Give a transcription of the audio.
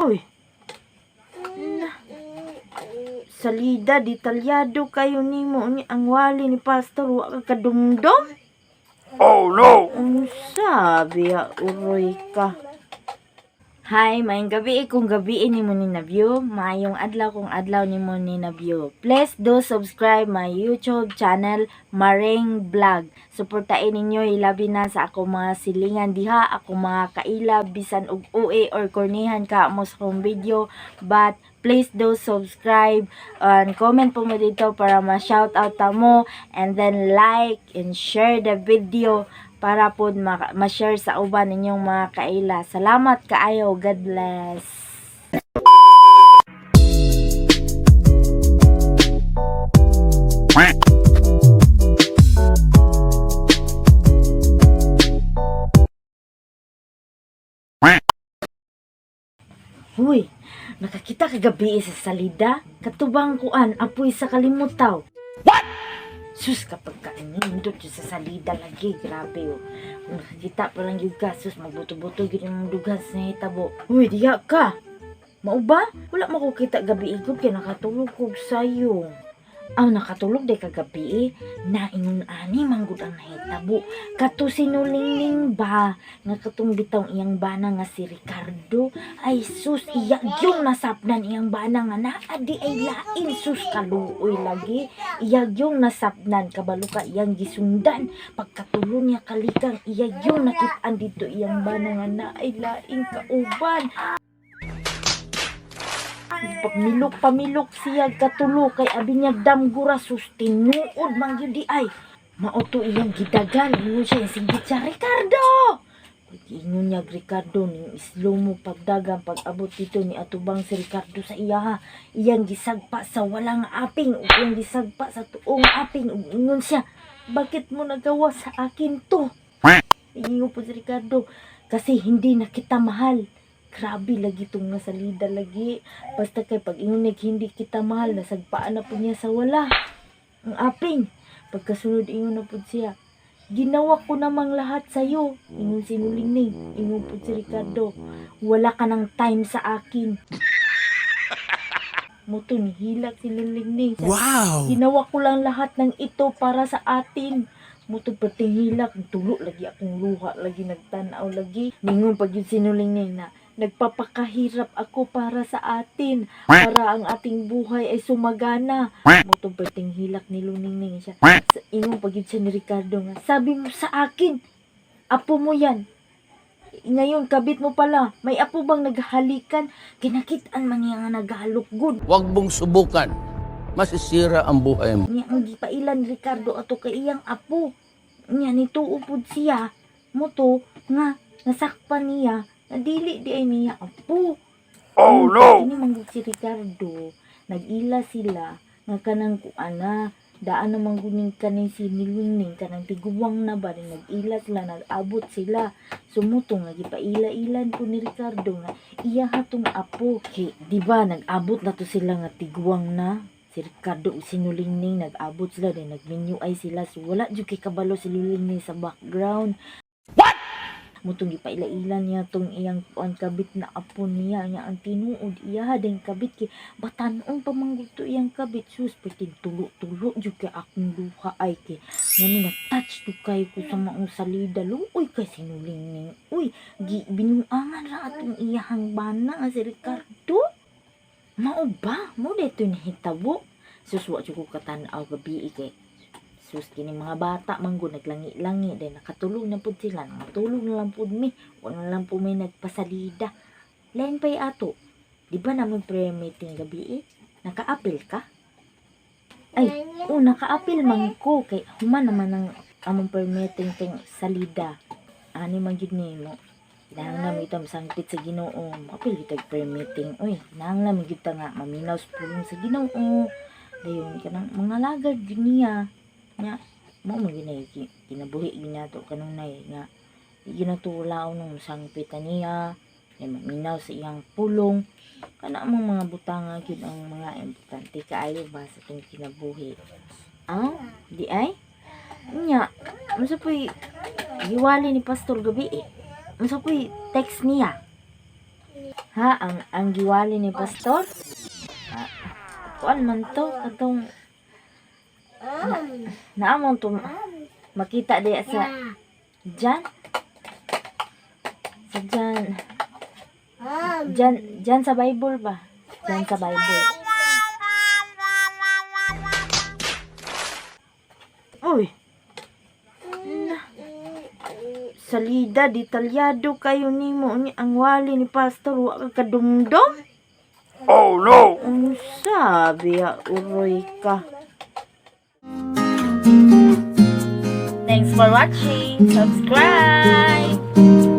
Uy. Na. Salida, detalyado kayo nimo ni ang wali ni pastor, wa ka kadumdum. Oh no! Unsa biya, uroy ka. Hi, maayong gabi kung gabi nimo ni na-view, maayong adlaw kung adlaw nimo ni na-view. Please do subscribe my YouTube channel, Maring Vlog. Suportain ninyo hilabi na sa ako mga silingan diha, ako mga kaila bisan og UE or kornihan ka mo sa akong video, but please do subscribe and comment po mo dito para ma-shout out ta mo, and then like and share the video para po ma-share sa uban ninyong mga kaila. Salamat kaayo. God bless. Huy, nakakita kagabi sa salida. Katubang kuan, apoy sa kalimutaw. What? Sus, kapag kaanindot yun sa salida lagi, grabe oh. Kung nakakita pa lang yung ka, sus, magbuto-buto yun yung dugan sa nahitabo. Uy, diya ka! Mao ba? Wala makukita gabi igod kay nakatulog kog sayo. Aw, nakatulog day kagabi eh. Naingon ani manggod ang nahitabo. Kato sinulingling ba nga katong bitawng iyang bana nga si Ricardo, ay sus, iya yung nasapnan iyang bana nga naa di ay lain. Sus, kaluoy lagi. Iya yung nasapnan, kabalo ka iyang gisundan. Pagkatulo niya kalikang, iya yung nakitaan dito iyang bana nga naa ay laing kauban. Pagmilok pamilok siya katulo kay abi niya damgura. Sus, tinuod man gyud di ay. Mao to iyang gidagan, ingon siya, singgit siya, "Ricardo!" Pag-ingon niya Ricardo, ning slow mo pagdagan, pag abot dito ni atubang si Ricardo sa iya ha. Iyang gisagpa sa walang aping ug iyang gisagpa sa tuong aping ug ingon siya, "Bakit mo nagawa sa akin to?" Ingon po si Ricardo, "Kasi hindi na kita mahal." Grabe lagi itong nasalida lagi. Basta kay pag ingon niya, "Hindi kita mahal," nasagpaan na po niya sa wala ang aping. Pagkasunod, ingon na po siya, "Ginawa ko namang lahat sa'yo." Ingon si Nulingning. Ingon po si Ricardo, "Wala ka ng time sa akin." Muto ni hilak si Nulingning. Wow! "Ginawa ko lang lahat ng ito para sa atin." Muto perting hilak, tulo lagi akong luha lagi nagtanaw lagi. Ningon pag yun sinulingning na, "Nagpapakahirap ako para sa atin, para ang ating buhay ay sumagana." Muto perting hilak ni Luningning siya. Sa ingon pag yun siya ni Ricardo nga, "Sabi mo sa akin, apo mo yan. Ngayon, kabit mo pala. May apo bang naghalikan?" Kinakitaan man niya nga naghalok gud. Huwag mong subukan. Masisira ang buhay mo. Niya ang gipailan Ricardo ato kay iyang apo. Niya nituo pud siya moto nga nasakpan niya na dili di ay niya apo. Oh no! Kini man gud si Ricardo, nag-ila sila nga kanang kuana daan naman guning kaning si Nilwingning kanang tiguwang na ba rin, nag-ila sila, nag-abot sila sumuto nga gipaila-ilan po ni Ricardo nga iya hatong apo. Kay di ba nag-abot na to sila nga tiguwang na si Ricardo ug si Nulingning, nag-abot sila din, nagminyo ay sila, so wala jud kay kabalo si Nulingning sa background. Mutong gipaila-ila niya tong iyang kuan kabit na apo niya niya. Ang tinuod iya din kabit kay batan-on pa man gud to iyang kabit. Sus, perting tulo-tulo jud kay akong luha ay kay ngano na touch to kay ko sa maong salida. Luoy kay sinulingning, uy, gi binuangan ra atong iyahang bana nga si Ricardo. Mao ba mo dito nahitabo? Sus, wa jud ko katan-aw gabi kay sus, kini mga bata man gud naglangi-langi dahil nakatulog na pud sila, natulog na lang pud mi, wala na lang po may nagpasalida. Lain pa'y ato, di ba naman prayer meeting gabi eh? Naka-apil ka? Ay, oh, naka-apil man ko kay human naman ang among prayer meeting ting salida. Ani man gyud nimo. Kinahanglan mo ito masangpit sa Ginoo. Apil gyud tag prayer meeting. Uy, kinahanglan mo gyud ta nga maminaw sa pulong sa Ginoo. Dayon kanang mga lagad gyud niya. Nya mo man gyud na kinabuhi gyud nato kanunay nga di gyud nato walaon nung sangpit niya. Nya maminaw sa iyang pulong. Kana mong mga butanga gyud ang mga importante kaayo ba sa atong kinabuhi. Ah, di ay? Nya, unsa po'y giwali ni Pastor gabi eh? Unsa po'y text niya? Ha, ang giwali ni pastor? Ah, kuan man to katong naamon to makita diya sa Jan, sa Jan Jan Jan sa Bible ba? Jan sa Bible. Uy. Na. Salida, detalyado kayo nimo ni ang wali ni pastor, wa ka kadumdum. Oh no! Ang sabi ah, uroy ka. Thanks for watching. Subscribe!